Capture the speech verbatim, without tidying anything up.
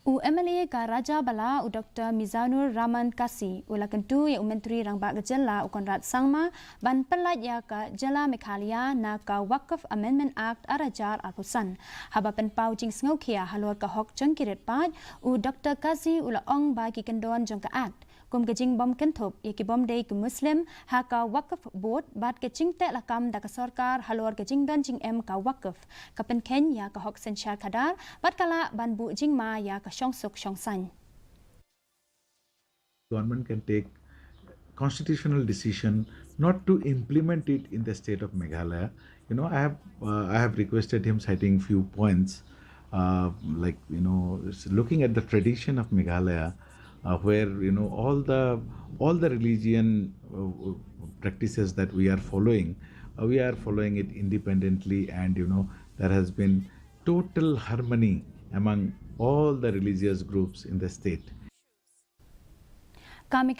U M L A ka Rajabala, u Doctor Mizanur Rahman Kasi, u la kyntu ïa u Myntri Rangbah ka Jylla, u Conrad Sangma, ban pyllait ïa ka Jylla Meghalaya na ka Waqf Amendment Act ar hajar arphew san. Haba pynpaw jingsngewkhia halor ka hok jong ki riewpaid, u Doctor Kasi u la ong ba ki kyndon jong ka Act, kum ka jingbym kynthup ïa ki bym dei ki Muslim ha ka Waqf Board, bad ka jingteh lakam da ka sorkar halor ka jingdon jingem ka Waqf, ka pynkheiñ ïa ka hok synshar khadar, bad ka lah ban buh jingma ïa ka shongsuk shongsaiñ. Government can take constitutional decision not to implement it in the state of Meghalaya. You know, I have uh, I have requested him, citing few points, uh, like, you know, s- looking at the tradition of Meghalaya, uh, where, you know, all the all the religion uh, practices that we are following, uh, we are following it independently, and, you know, there has been total harmony among all the religious groups in the state. Ka Meghalaya